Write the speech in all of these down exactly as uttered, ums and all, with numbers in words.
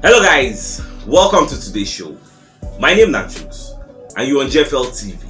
Hello guys, welcome to today's show. My name na Jukes and you on G F L T V,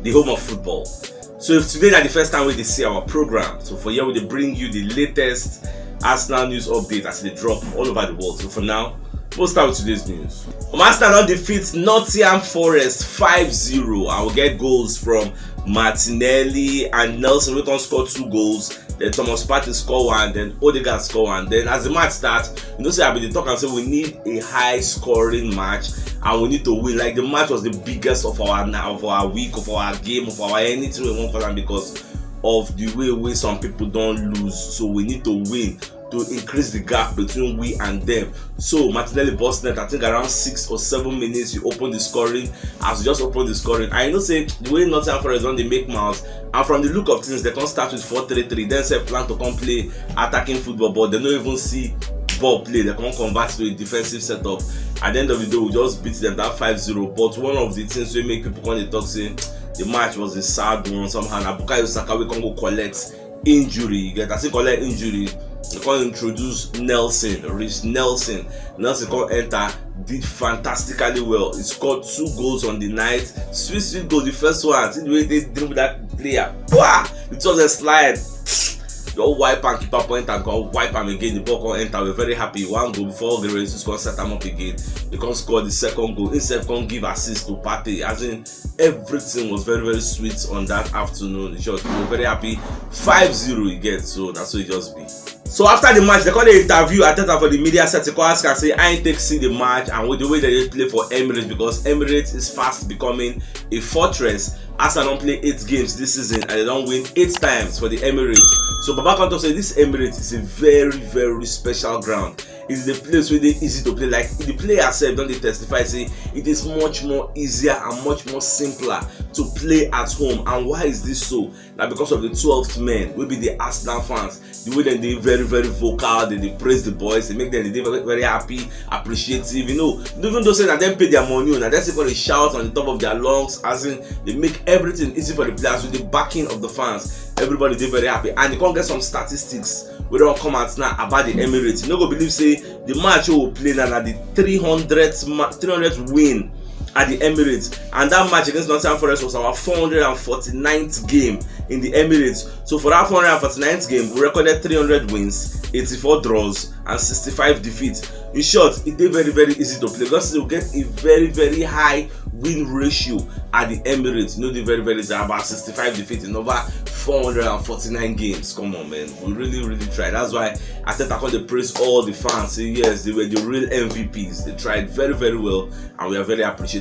the home of football. So if today na the first time wey dey see our program, so for here we dey bring you the latest Arsenal news update as e dey drop all over the world. So for now, we'll start with today's news. Um, Arsenal don defeat Nottingham Forest five zero and we get goals from Martinelli and Nelson wey come score two goals. Then Thomas Partey score one, then Odegaard score one. Then as the match start, you know say I bin dey talk am say we need a high scoring match and we need to win. Like the match was the biggest of our na- of our week, of our game, of our anything we wan call am because of the way wey some people don lose. So we need to win to increase the gap between we and them. So Martinelli burst net, I think around six or seven minutes, you open the scoring. As you just open the scoring, I know say the way Nottingham Forest don dey make mouths, and from the look of things, they come start with four three three. Then say plan to come play attacking football, but they no even see ball play. They come convert to a defensive setup. At the end of the day, we just beat them that five zero. But one of the things wey make people come dey talk say the match was a sad one somehow na Bukayo Saka wey come go collect injury. You get as he collect injury, they come introduce Nelson, Reiss Nelson. Nelson come enter, did fantastically well. He scored two goals on the night. Sweet, sweet goal. The first one, see the way they dribble that player. Wah! The two of them slide. Just wipe and keeper point and come wipe am again. The ball come enter. We're very happy. One goal before Gabriel Jesus come set am up again. They come score the second goal. Himself come give assist to Partey. As in, everything was very, very sweet on that afternoon. In short, we were very happy. Five zero again. So that's what it just be. So after the match, they come dey interview Arteta for the media set. They come ask am say how he take see the match and with the way they dey play for Emirates, because Emirates is fast becoming a fortress. Arsenal don play eight games this season and they don win eight times for the Emirates. So Baba come talk say this Emirates is a very, very special ground. It's the place where they easy to play. Like the players sef don dey testify say it is much more easier and much more simpler to play at home. And why is this so? Na because of the twelfth men wey be the Arsenal fans. The way dem dey very, very vocal, they dey praise the boys, they make them dey very, very happy, appreciative. You know, even though say na dem pay their money, na dem still gonna shout on the top of their lungs, as in they make everything easy for the players with the backing of the fans. Everybody dey very happy, and you come get some statistics wey don come out now about the Emirates. You no go believe say the match wey we play now na the three hundredth ma- three hundredth win at the Emirates, and that match against Nottingham Forest was our four hundred and forty-ninth game in the Emirates. So for that four hundred and forty-ninth game, we recorded three hundred wins, eighty-four draws, and sixty-five defeats. In short, it dey very, very easy to play because you get a very, very high win ratio at the Emirates. You know, the very, very easy, about sixty-five defeats in over four hundred and forty-nine games. Come on, man, we really, really try. That's why Arteta come dey praise all the fans. Say yes, they were the real M V Ps. They tried very, very well, and we are very appreciative.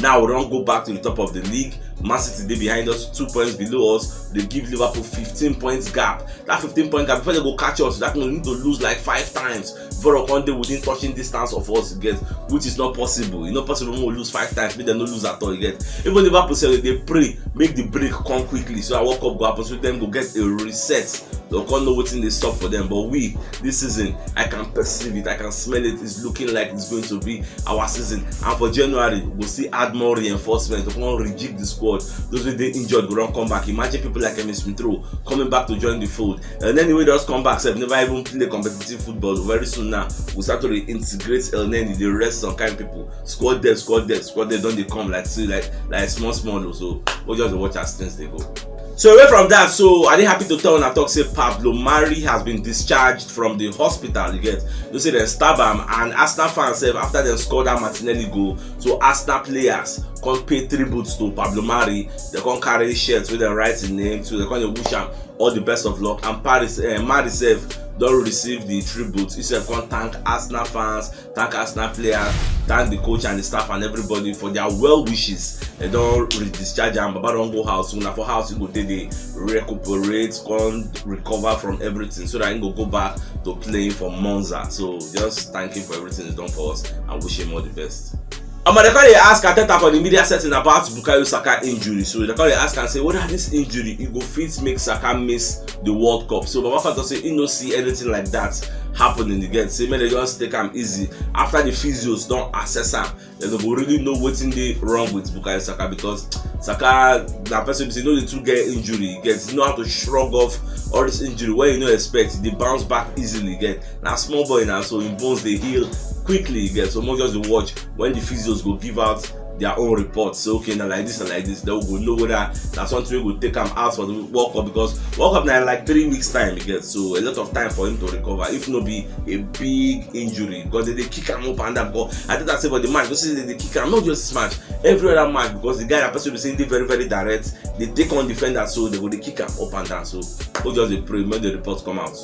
Now we don go back to the top of the league. Man City dey behind us, two points below us. They give Liverpool fifteen points gap. That fifteen point gap, before they go catch us, that means we need to lose like five times before we come dey within touching distance of us, you get, which is not possible. It's not possible when we lose five times, make them no lose at all, you get. Even Liverpool sef dey pray make the break come quickly so that World Cup go happen, so dem go get a reset. Dem come know wetin dey sup for them. But we, this season, I can perceive it, I can smell it. It's looking like it's going to be our season. And for January, we'll see add more reinforcement to come rejig the squad. Those wey dey injured go don come back. Imagine people like Emile Smith Rowe coming back to join the fold. Elneny wey just come back sef never even play competitive football. Very soon now, we start to reintegrate Elneny, dey rest some kind people. Squad depth, squad depth, squad depth don dey come like, see, like, like small small o. So we just dey watch as things dey go. So away from that, so I dey happy to tell una talk say Pablo Mari has been discharged from the hospital. You get, you know say dem stab am, and Arsenal fans sef, after dem score that Martinelli goal, so Arsenal players come pay tribute to Pablo Mari. They come carry shirts wey dem write him name, so they come dey wish am all the best of luck. And Paris, uh, Mari sef don receive the tribute. He sef come thank Arsenal fans, thank Arsenal players, thank the coach and the staff and everybody for their well wishes. They don re-discharge am. Baba don go house. So na for house he go dey dey recuperate, come recover from everything, so that he go go back to playing for Monza. So just thank him for everything he's done for us and wish him all the best. Omo, they come dey ask Arteta for the media setting about Bukayo Saka injury. So they come dey ask am say whether this injury e go fit make Saka miss the World Cup. So Baba Fat say he no see anything like that happening again. Say make they just take am easy. After the physios don assess am, then they go really know wetin dey wrong with Bukayo Saka, because Saka na person wey be say no dey too get injury. You get, he know how to shrug off all this injury wey you no expect. He dey bounce back easily. You get, na small boy now, so him bones dey heal quickly, you get. So make we just dey watch when the physios go give out their own report. So okay, na like this and like this, then we go know whether na something wey go take am out for the World Cup, because World Cup na like three weeks time, you get. So a lot of time for him to recover, if no be a big injury, because they dey kick am up and down. Because I think I say for the match, because they dey kick am, not just this match, every other match, because the guy na person be say dey very, very direct, dey take on defender, so they go dey kick am up and down. So we just dey pray make the report come out.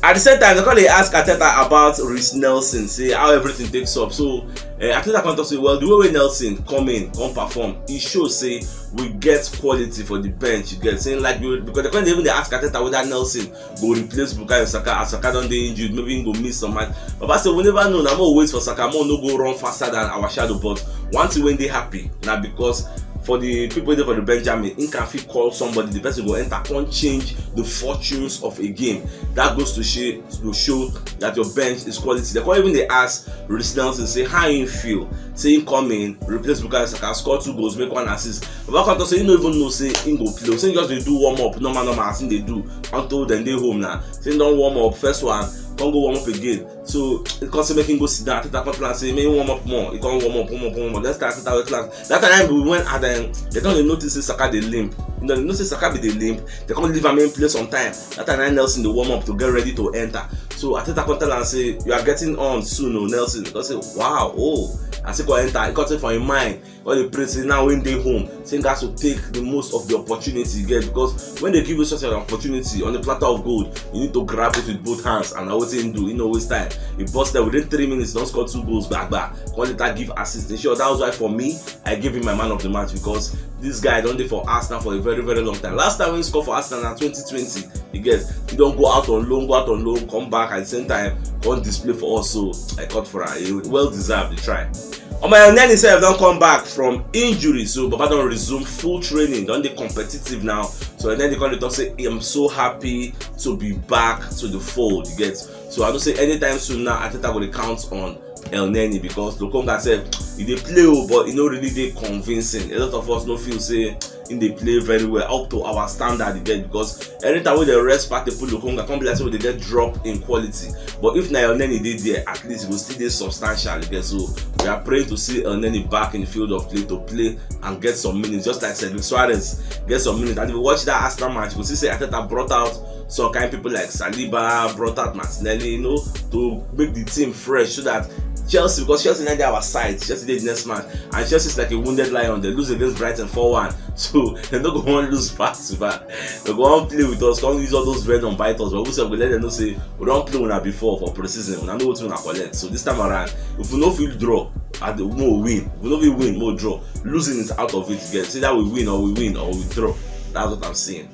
At the same time, they come dey ask Arteta about Reiss Nelson, say how everything takes up. So uh, Arteta come talk say, well, the way wey Nelson come in, come perform, e show say we get quality for the bench. You get, saying like you, because they come dey even dey ask Arteta whether Nelson go replace Bukayo Saka, as Saka don dey injured, maybe he go miss some match. Baba say we never know. Na more wait for Saka, more no go run faster than our shadow. But one thing wey dey happy na because for the people wey dey for the Benjamin, he can fit call somebody, the person go enter, come change the fortunes of a game. That goes to show, to show that your bench is quality. They come even dey ask Reiss Nelson say how he feel, say he come in, replace Bukayo Saka, score two goals, make one assist. Baba come talk say he no even know say he go play, say he just dey do warm up, normal, normal, as he dey do until dem dey home now. Say he don warm up, first one, come go warm up again. So he come say make him go sit down. Arteta come tell am say make him warm up more. He come warm up, warm up, warm up. That's Arteta wey class. That time we went at them. They come dey notice say Saka dey limp. You know, they know say Saka be dey limp. They come leave am in place on time. That time Nelson dey warm up to get ready to enter. So Arteta come tell am say you are getting on soon, oh Nelson. He come say wow, oh, as he come enter, he come say for him mind, all the pray say now when dey home, say he gats to take the most of the opportunity he get, because when they give you such an opportunity on a platter of gold, you need to grab it with both hands, and na wetin he do. He no waste time. He burst there within three minutes, don score two goals, gbagba. Come later give assist. In short, that was why for me, I gave him my man of the match, because this guy don dey for Arsenal for a very, very long time. Last time when he scored for Arsenal na twenty twenty, you get, he don go out on loan, go out on loan, come back at the same time, come display for us. So I cut for am. A well deserved try. Omo, Elneny sef don come back from injury, so Baba don resume full training, don dey competitive now. So Elneny come dey talk say, I'm so happy to be back to the fold, you get. So I know say anytime soon now, Arteta go dey count on Elneny, because Lokonga sef, he dey play o, but he no really dey convincing. A lot of us no feel say he dey play very well up to our standard again, because anytime wey dem rest Partey, put Lokonga, come be like say we dey get drop in quality. But if na Elneny dey there, at least e go still dey substantial again. So we are praying to see Elneny back in the field of play to play and get some minutes, just like Cedric Soares get some minutes. And if you watch that Arsenal match, you go see say Arteta brought out some kind people like Saliba, brought out Martinelli, you know, to make the team fresh so that Chelsea, because Chelsea na dey our side, Chelsea dey the next match, and Chelsea is like a wounded lion. They lose against Brighton four one, so they no go wan lose back to back. They go wan play with us, come use all those red on bite us, but we sef go let them know say we don play una before for pre-season, una know wetin una collect. So this time around, if we no fit draw, and we no win, if we no fit win, we draw. Losing is out of it again. It's either we win or we win or we draw. That's what I'm saying.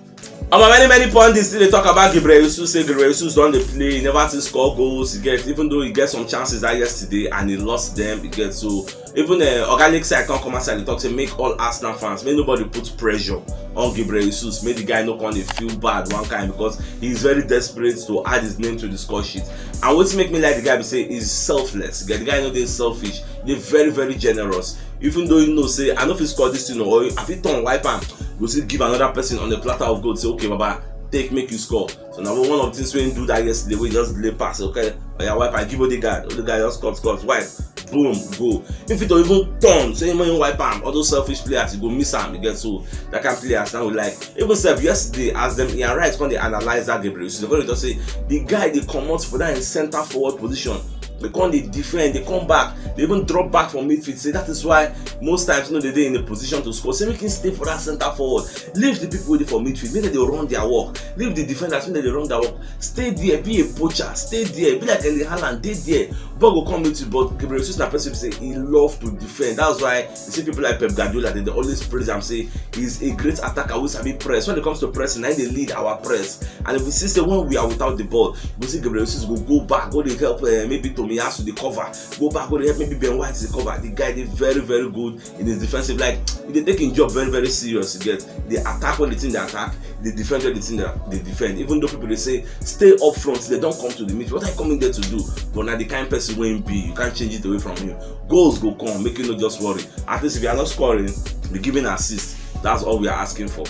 Omo, many, many pundits still dey talk about Gabriel Jesus, say Gabriel Jesus don dey play, he never still score goals, you get, even though he get some chances that yesterday and he lost them, you get. So even uh, Oga Lakeside come come outside dey talk say make all Arsenal fans, make nobody put pressure on Gabriel Jesus, make the guy no come dey feel bad one kind, because he is very desperate to add his name to the score sheet. And wetin make me like the guy be say he's selfless. You get, the guy no dey selfish, dey very, very generous. Even though you know say I no fit score this thing, or I fit turn wipe am, go still give another person on the platter of gold, say okay, Baba, take, make you score. So now one of the things wey he do that yesterday, we just delay pass, okay, oya wipe am, give Odegaard, Odegaard just cut, cut, wipe, boom, goal. If he don even turn, say when he wipe am, all those selfish players, you go miss am, you get. So that kind of players now we like. Even sef yesterday, as dem, he arrive, come dey analyze that Gabriel Jesus, they come dey talk say the guy dey comot for that in center forward position. They come dey defend, they come back, they even drop back from midfield. Say that is why most times, you know, they dey in a position to score. Say make him stay for that center forward. Leave the people wey dey for midfield, make dem dey run their work. Leave the defenders, make dem dey run their work. Stay there, be a poacher, stay there, be like Erling Haaland, dey there. Ball go come meet you, but Gabriel Jesus na person be say he love to defend. That's why you see people like Pep Guardiola, they dey always praise am, say he's a great attacker wey sabi press. When it comes to pressing, na him dey lead our press. And if we see say when we are without the ball, we see Gabriel Jesus go go back, go dey help, uh, maybe Tomiyasu dey cover, go back, go dey help maybe Ben White dey cover. The guy dey very, very good in his defensive. Like, he dey take him job very, very serious, you get. He dey attack when the team dey attack, he dey defend when the team dey, dey defend. Even though people dey say stay up front, they don come to the midfield. What are you coming there to do? But na the kind person wey him be, you can't change it away from him. Goals go come, make you no just worry. At least if you are not scoring, be giving assist. That's all we are asking for.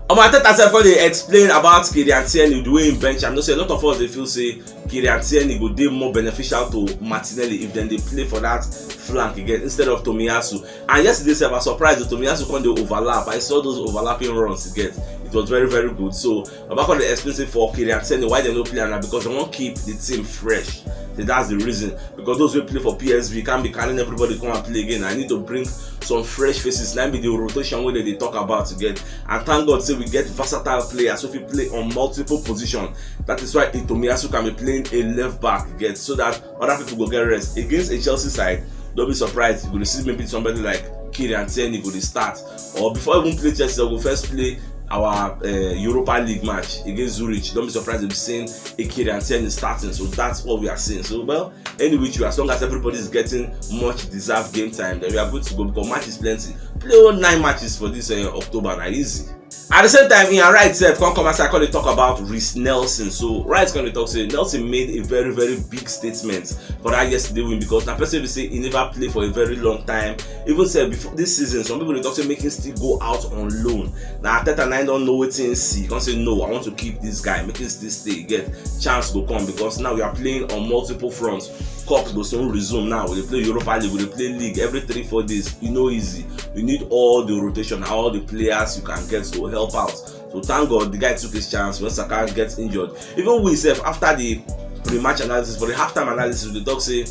Omo, Arteta sef come dey explain about Kieran Tierney, the way he bench am. You know say a lot of us dey feel say Kieran Tierney go dey more beneficial to Martinelli if dem dey play for that flank again instead of Tomiyasu. And yesterday sef, I surprised that Tomiyasu come dey overlap. I saw those overlapping runs again. It was very, very good. So Baba come dey explain say for Kieran Tierney, why dem no play am na because dem wan keep the team fresh. So that's the reason. Because those wey play for P S V can't be carrying everybody come and play again. I need to bring some fresh faces. Na be the rotation wey dem dey talk about again. And thank God say we get versatile players who fit play on multiple positions. That is why Tomiyasu can be playing a left back again, so that other people go get rest. Against a Chelsea side, don't be surprised. You go see maybe somebody like Kieran Tierney go dey start. Or before even play Chelsea, we go first play our uh, Europa League match against Zurich. Don't be surprised if you seeing a Kieran Tierney starting. So that's what we are seeing. So, well, any which way, as long as everybody is getting much deserved game time, then we are good to go because matches plenty. Play all nine matches for this uh, October, na easy. At the same time, Ian Wright sef come come outside come dey talk about Reiss Nelson. So Wright come dey talk say Nelson made a very, very big statement for that yesterday win because na person be say he never play for a very long time. Even sef before this season, some people dey talk say make him still go out on loan. Na Arteta na him don know wetin he see. He come say, "No, I want to keep this guy, make him still stay, get chance go come," because now we are playing on multiple fronts. Cup go soon resume now. We dey play Europa League, we dey play league every three, four days. E no easy. You need all the rotation, all the players you can get to help out. So thank God the guy took his chance when Saka gets injured. Even we sef, after the pre-match analysis, for the halftime analysis, we dey talk say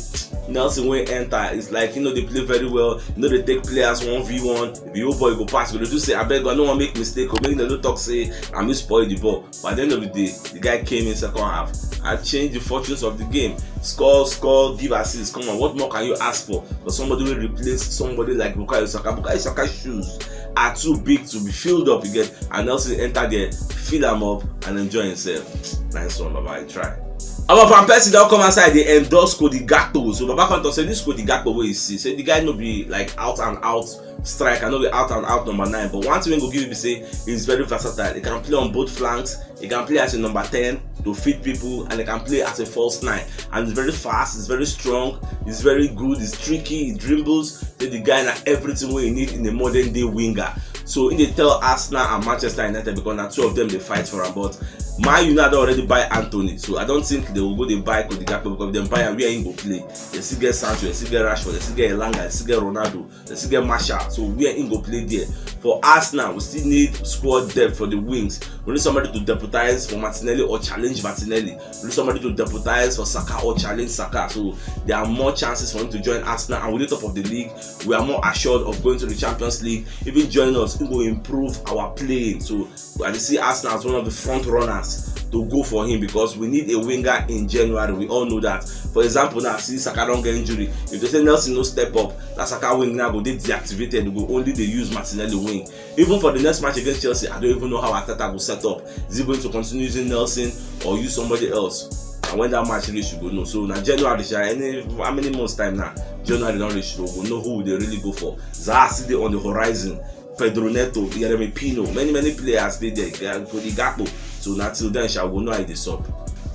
Nelson wey enter is like, you know, they play very well. You know, they take players one v one. If the old boy go pass, go dey do say, "Abeg, I no wan make mistake o, make dem no talk say I miss spoil the ball." But at the end of the day, the guy came in second half and changed the fortunes of the game. Score, score, give assist. Come on, what more can you ask for? For somebody wey replace somebody like Bukayo Saka. Bukayo Saka shoes are too big to be filled up again. And Nelson enter there, fill am up and enjoy himself. Nice one, Baba, I try. Our Van Persie don come outside dey endorse Cody Gakpo. So Baba come talk say this Cody Gakpo wey you see, say the guy no be like out and out striker, no be out and out number nine. But one thing wey go give you be say he's very versatile. He can play on both flanks. He can play as a number ten to feed people, and he can play as a false nine. And he's very fast, he's very strong, he's very good, he's tricky, he dribbles. Say the guy na everything wey you need in a modern day winger. So he dey tell Arsenal and Manchester United because na two of them dey fight for am. But Man U now don already buy Antony, so I don't think they will go dey buy Cody Gakpo because if dem buy am, where he go play? They still get Sancho, they still get Rashford, they still get Elanga, they still get Ronaldo, they still get Martial. So where he go play there? For Arsenal, we still need squad depth for the wings. We need somebody to deputize for Martinelli or challenge Martinelli. We need somebody to deputize for Saka or challenge Saka. So there are more chances for him to join Arsenal, and with the top of the league, we are more assured of going to the Champions League. Even join us, it will improve our playing. So I dey see Arsenal as one of the front runners to go for him because we need a winger in January. We all know that. For example, now see Saka don get injury. If they say Nelson no step up, that Saka wing now go dey deactivated. We go only dey use Martinelli wing. Even for the next match against Chelsea, I don't even know how Arteta go set up. Is he going to continue using Nelson or use somebody else? And when that match reach, you go know. So now January, sha, any how many months time now? January don reach, you go know who they really go for. Zaha still dey on the horizon. Pedro Neto, Yeremy Pino, many, many players dey there. Cody Gakpo. So now till then, shall we know how they sub.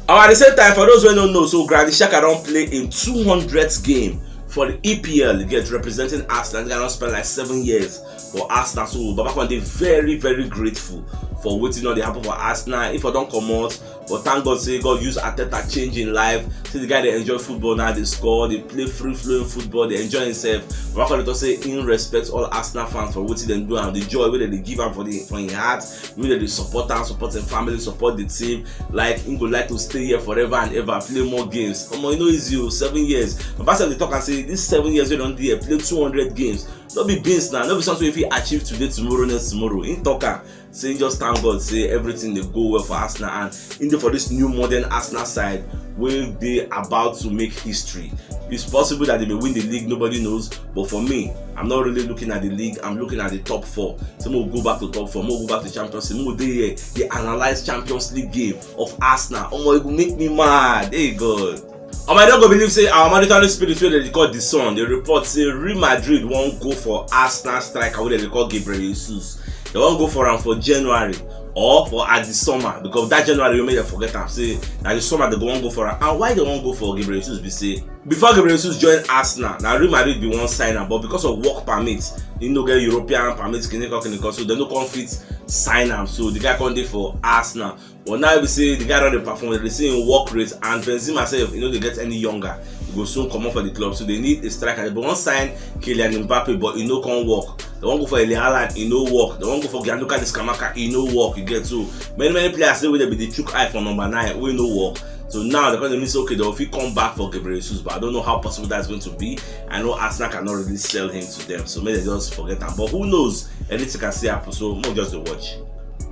And at the same time, for those who don't know, so Granit Xhaka don play in two hundredth game for the E P L, get representing Arsenal. They don spend like seven years for Arsenal. So Baba Conde very, very grateful for wetin don dey happen for Arsenal. If I don comot, but thank God say God use Arteta change in life. See the guy dey enjoy football now, dey score, dey play free flowing football, dey enjoy himself. Baba Conde talk say he respects all Arsenal fans for wetin dem do am, the joy wey dem dey give am for the for him heart, wey dem dey support am, support him family, support the team. Like he go like to stay here forever and ever, play more games. Omo, e no easy o, seven years. Baba sef dey talk am say this seven years wey don dey here, play two hundred games. No be beans na, no be something wey fit achieve today, tomorrow, next tomorrow. He talk am say he just thank God say everything dey go well for Arsenal and he dey for this new modern Arsenal side wey dey about to make history. It's possible that they may win the league, nobody knows. But for me, I'm not really looking at the league. I'm looking at the top four. So we'll go back to top four. We'll go back to Champions League. We'll dey here. They analyze Champions League game of Arsenal. Oh my, it will make me mad. Hey God. Oh my, I don't go believe say our monitoring spirit wey dey call the Sun. They report say Real Madrid won't go for Arsenal striker wey dey call Gabriel Jesus. They won't go for him for January or for at the summer because that January you may forget am. Say now the summer they go won't go for him. And why they won't go for Gabriel Jesus? Be say before Gabriel Jesus join Arsenal, now Real Madrid be one signer, but because of work permits, he no get European permits, clinical clinical, so they no come fit sign am. So the guy come dey for Arsenal. But now we say the guy don dey perform, they see him work rate, and Benzema sef, you know, they get any younger. He go soon come up for the club. So they need a striker. But one sign Kylian Mbappe, but he no come work. They won't go for Erling Haaland, he no work. They won't go for Gianluca Scamacca, he no work. You get so many, many players say wey they be the chook eye for number nine, we no work. So now they're going to miss, okay, they'll fit come back for Gabriel Jesus, but I don't know how possible that's going to be. I know Arsenal cannot really sell him to them, so maybe they just forget him. But who knows? Anything can still happen. So more just the watch.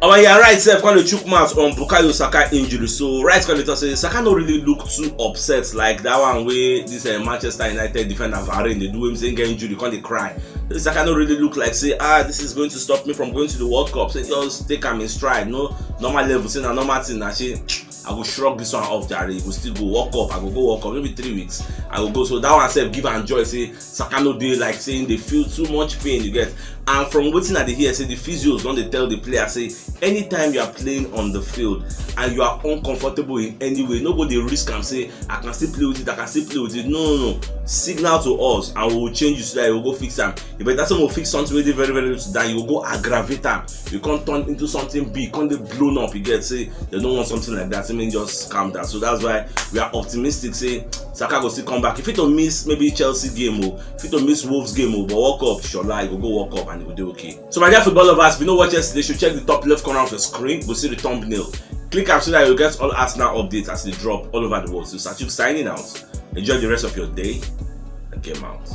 Oh yeah, right. Sef come dey chook mouth on Bukayo Saka injury. So right come dey talk say Saka no really look too upset like that one wey this uh, Manchester United defender Varane dey do him say get injury come dey cry. Say Saka no really look like say ah this is going to stop me from going to the World Cup. Say just take am in stride. No normal level. Say na normal thing na say I go shrug this one off jare. You go still go work up. I go go work up. Maybe three weeks. I go go. So that one sef give am joy. Say Saka no dey like saying they feel too much pain. You get and from wetin I dey hear say the physios don dey tell the player say anytime you are playing on the field and you are uncomfortable in any way, no go dey risk am say I can still play with it, I can still play with it. No, no, no. Signal to us and we will change you so that you will go fix am. If that time we fix something wey dey very very little down, you go go aggravate am. You come turn into something big, come dey blown up. You get say they don't want something like that. I mean, just calm down. So that's why we are optimistic. Say Saka go still come back. If you don't miss maybe Chelsea game, oh, if you don't miss Wolves game, oh, but walk up, Shola, you go go walk up and you go do okay. So my dear football lovers, if you know what yesterday, you should check the top left corner of your screen. Go see the thumbnail. Click am so that you get all Arsenal updates as they drop all over the world. So Sachuk signing out. Enjoy the rest of your day. And game out.